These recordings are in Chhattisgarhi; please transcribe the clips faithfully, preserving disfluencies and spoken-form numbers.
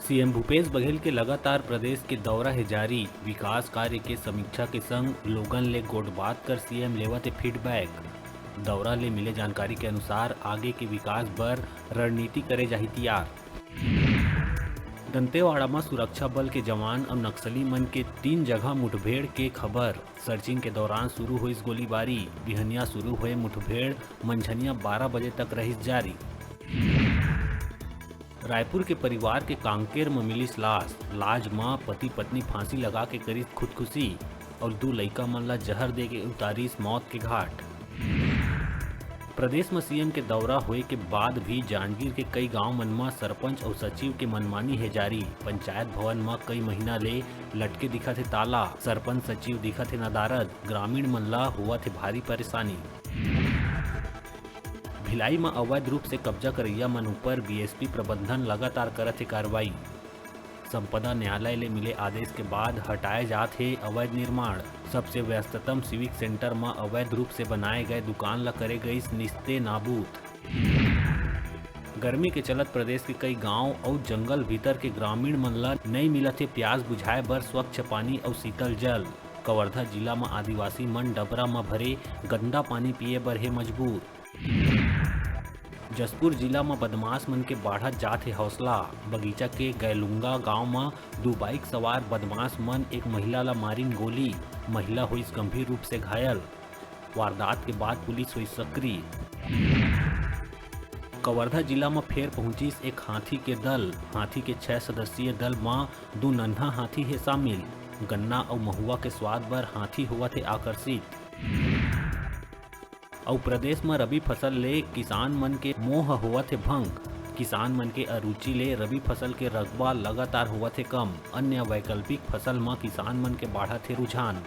सीएम भूपेश बघेल के लगातार प्रदेश के दौरा हे जारी। विकास कार्य के समीक्षा के संग लोगन ले गोठबात कर सीएम लेवत हे फीडबैक। दौरा ले मिले जानकारी के अनुसार आगे के विकास बर रणनीति करे जाही तियार। दंतेवाड़ा म सुरक्षा बल के जवान अउ नक्सली मन के तीन जगह मुठभेड़ के खबर। सर्चिंग के दौरान शुरू होइस गोलीबारी। बिहनिया शुरू होए मुठभेड़, मंझनिया बारह बजे तक रहिस जारी। रायपुर के परिवार के कांकेर म मिलिस लाश। लाज म पति पत्नी फांसी लगा के करिस खुदकुशी अउ दू लइका मन ला जहर दे के उतारिस मौत के घाट। प्रदेश म सीएम के दौरा होए के बाद भी जांजगीर के कई गांव मन म सरपंच अउ सचिव के मनमानी हे जारी। पंचायत भवन म कई महीना ले लटके दिखत हे ताला, सरपंच सचिव दिखत हे नदारद, ग्रामीण मन ला होवत हे भारी परेशानी। भिलाई म अवैध रूप से कब्जा करइया मन ऊपर बीएसपी प्रबंधन लगातार करत हे कार्रवाई। संपदा न्यायालय ले मिले आदेश के बाद हटाए जात हे अवैध निर्माण। सबसे व्यस्ततम सिविक सेंटर म अवैध रूप से बनाए गए दुकान ल करे गईस निस्ते नाबूद। गर्मी के चलत प्रदेश के कई गांव अउ जंगल भीतर के ग्रामीण मन ल नइ मिलत हे प्यास बुझाए बर स्वच्छ पानी अउ शीतल जल। कवर्धा जिला म आदिवासी मन डबरा म भरे गंदा पानी पिए बर हे मजबूर। जशपुर जिला म बदमाश मन के बाढ़त जात हे हौसला। बगीचा के गैलुंगा गांव म दू बाइक सवार बदमाश मन एक महिला ल मारिन गोली। महिला होइस गंभीर रूप से घायल। वारदात के बाद पुलिस होइस सक्रिय। कवर्धा जिला म फेर पहुंचिस एक हाथी के दल। हाथी के छह सदस्यीय दल म दू नन्हा हाथी हे शामिल। गन्ना अउ महुआ के स्वाद बर हाथी होवत हे आकर्षित। अउ प्रदेश म रबी फसल ले किसान मन के मोह होवत हे भंग। किसान मन के अरुचि ले रबी फसल के रकबा लगातार होवत हे कम। अन्य वैकल्पिक फसल म किसान मन के बाढ़त हे रुझान।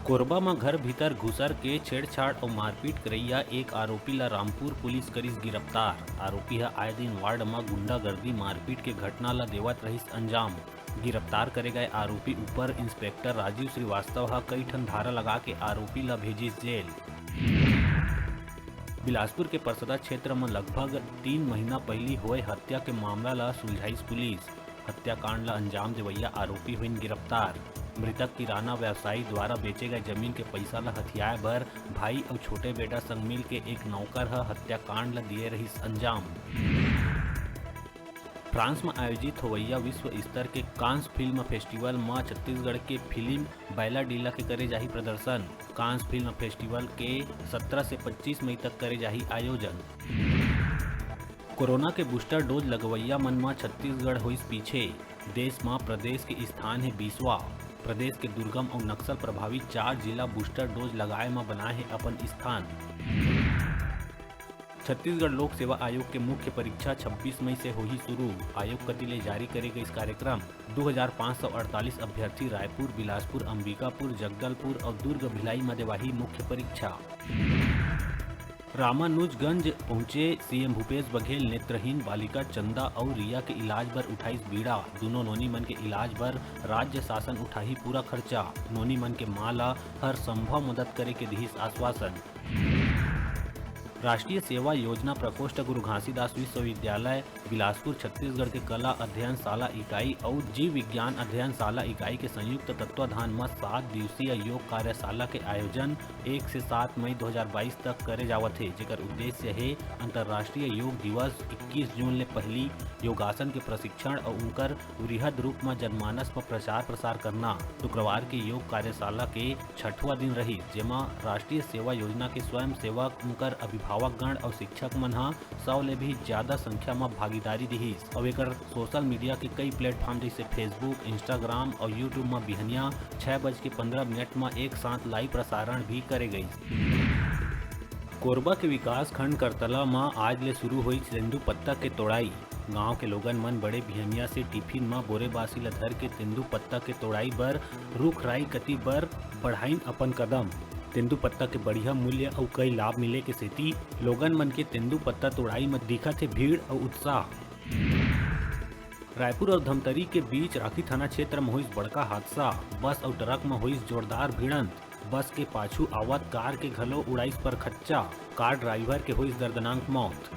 कोरबा म घर भीतर घुसर के छेड़छाड़ अउ मारपीट करइया एक आरोपी ल रामपुर पुलिस करिस गिरफ्तार। आरोपी ह आए दिन वार्ड म गुंडागर्दी, मारपीट के घटना ल देवत रहिस अंजाम। गिरफ्तार करे गए आरोपी ऊपर इंस्पेक्टर राजीव श्रीवास्तव ह कई ठन धारा लगा के आरोपी ल भेजिस जेल। बिलासपुर के परसदा क्षेत्र म लगभग तीन महीना पहिली होए हत्या के मामला ल सुलझाइस पुलिस। हत्याकांड ल अंजाम देवइया आरोपी होइन गिरफ्तार। मृतक किराना व्यवसायी द्वारा बेचे गए जमीन के पइसा ल हथियाए बर भाई अउ छोटे बेटा संग मिल के एक नौकर ह हत्याकांड ल दिए रहिस अंजाम। फ्रांस म आयोजित होवइया विश्व स्तर के कांस फिल्म फेस्टिवल म छत्तीसगढ़ के फिल्म बैला डीला के करे जाही प्रदर्शन। कांस फिल्म फेस्टिवल के सत्रह से पच्चीस मई तक करे जाही आयोजन। कोरोना के बूस्टर डोज लगवइया मन म छत्तीसगढ़ होइस पीछे। देश म प्रदेश के स्थान हे बीसवाँ। प्रदेश के दुर्गम अउ नक्सल प्रभावित चार जिला बूस्टर डोज लगाए म बनाए हे अपन स्थान। छत्तीसगढ़ लोक सेवा आयोग के मुख्य परीक्षा छब्बीस मई से होही शुरू। आयोग कति ले जारी करे गइस कार्यक्रम। दू हजार पाँच सौ अड़तालीस अभ्यर्थी रायपुर, बिलासपुर, अंबिकापुर, जगदलपुर अउ दुर्ग भिलाई म देवाही मुख्य परीक्षा। रामानुजगंज पहुंचे सीएम भूपेश बघेल। नेत्रहीन बालिका चंदा अउ रिया के इलाज बर उठाइस बीड़ा। दूनों नोनी मन के इलाज बर राज्य शासन उठाही पूरा खर्चा। नोनी मन के मां ला हर संभव मदद करे के दिहिस आश्वासन। राष्ट्रीय सेवा योजना प्रकोष्ठ गुरु घासीदास विश्वविद्यालय बिलासपुर छत्तीसगढ़ के कला अध्ययन शाला इकाई अउ जीव विज्ञान अध्ययन शाला इकाई के संयुक्त तत्वाधान म सात दिवसीय योग कार्यशाला के आयोजन एक से सात मई दो हज़ार बाईस तक करे जावत हे, जेकर उद्देश्य हे अंतर्राष्ट्रीय योग दिवस इक्कीस जून ले पहिली योगासन के प्रशिक्षण अउ उनकर वृहद रूप म जनमानस म प्रचार प्रसार करना। शुक्रवार के योग कार्यशाला के छठवां दिन रहिस, जेमा राष्ट्रीय सेवा योजना के स्वयंसेवक, उनकर अभिभावकगण अउ शिक्षक मन ह सौ ले भी ज्यादा संख्या म भागीदारी दिहिस अउ एकर सोशल मीडिया के कई प्लेटफॉर्म जइसे Facebook, Instagram अउ YouTube म बिहनिया छह बज के पंद्रह मिनट म एक साथ लाइव प्रसारण भी करे गइस। कोरबा के विकास खंड करतला म आज ले शुरू होइस तेंदू पत्ता के तोड़ाई। गांव के लोगन मन बड़े बिहनिया से टिफिन म बोरे बासी ल धर के तेंदू पत्ता के तोड़ाई बर रुख राई कति बर बढ़ाइन अपन कदम। तेंदू पत्ता के बढ़िया मूल्य अउ कई लाभ मिले के सेती लोगन मन के तेंदू पत्ता तोड़ाई म दिखत हे भीड़ अउ उत्साह। रायपुर अउ धमतरी के बीच राखी थाना क्षेत्र म होइस बड़का हादसा। बस अउ ट्रक म होइस जोरदार भिड़ंत। बस के पाछू आवत कार के घलो उड़ाइस परखच्चा। कार ड्राइवर के होइस दर्दनाक मौत।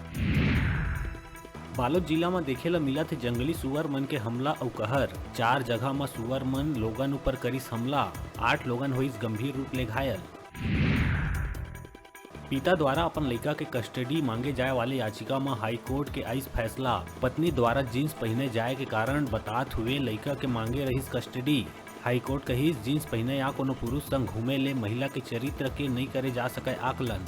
बालोद जिला म देखे ल मिलत हे जंगली सुअर मन के हमला अउ कहर। चार जगह म सुअर मन लोगन ऊपर करिस हमला, आठ लोगन होइस गंभीर रूप ले घायल। पिता द्वारा अपन लइका के कस्टडी मांगे जाय वाले याचिका म हाईकोर्ट के आइस फैसला। पत्नी द्वारा जींस पहिने जाय के कारण बतात हुए लइका के मांगे रहिस कस्टडी। हाईकोर्ट कहिस, जींस पहिने या कोनो पुरुष संग घूमे ले महिला के चरित्र के नइ करे जा सकय आकलन।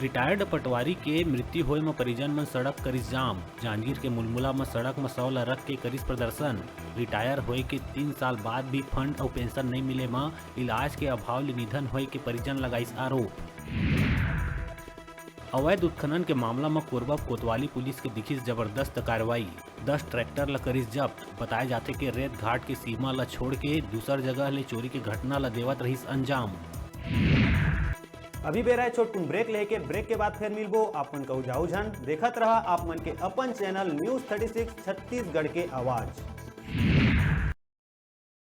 रिटायर्ड पटवारी के मृत्यु होए म परिजन मन सड़क करिस जाम। जांजगीर के मुलमुला म सड़क म शव ल रख के करिस प्रदर्शन। रिटायर होए के तीन साल बाद भी फंड अउ पेंशन नइ मिले म इलाज के अभाव ले निधन होए के परिजन लगाइस आरोप। अवैध उत्खनन के मामला म कोरबा कोतवाली पुलिस के दिखिस जबरदस्त कार्रवाई। दस ट्रैक्टर ल करिस जब्त। बताए जाथे के रेत घाट के सीमा ल छोड़ के दूसर जगह ले चोरी के घटना ल देवत रहिस अंजाम। अभी बेरा हे छोटकुन ब्रेक लेके, ब्रेक के बाद फेर मिलबो। आप मन कहू जाऊ झन, देखत रहा आप मन के अपन channel news thirty six Chhattisgarh के आवाज।